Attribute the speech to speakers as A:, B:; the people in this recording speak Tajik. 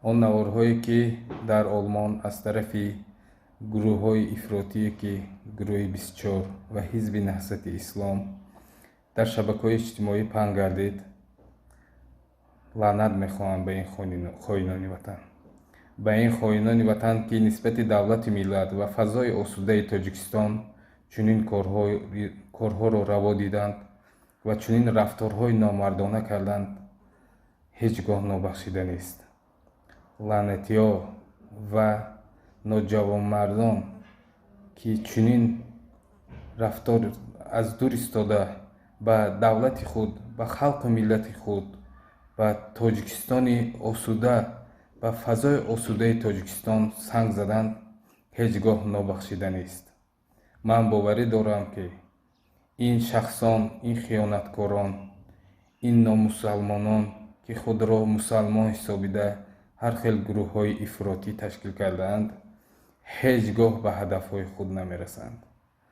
A: Он наворҳое, ки дар Олмон аз тарафи гурӯҳҳои ифротие, ки гурӯҳи 24 ва Ҳизби Наҳзати Ислом, дар шабакаҳои иҷтимоӣ паҳн гардид, лаънат мехоҳам ба ин хоинони ватан, ба ин хоинони ватан, ки нисбати давлати миллат ва фазои осудаи Тоҷикистон чунин корҳоро раво диданд ва чунин рафторҳои номардона карданд. Ҳеҷ гоҳ нобахшида нест. Лаънатиҳо ва ноҷавонмардон, ки чунин рафтор аз дур истода ба давлати худ, ба халқу миллати худ, ба Тоҷикистони осуда, ба фазои осудаи Тоҷикистон санг заданд, ҳеҷ гоҳ нобахшида нест. Ман боварӣ дорам, ки ин шахсон, ин хиёнаткорон, ин номусалмонон, ки худро мусалмон ҳисобида, ҳар хел гурӯҳҳои ифротӣ ташкил кардаанд, ҳеҷ гоҳ ба ҳадафҳои худ намерасанд.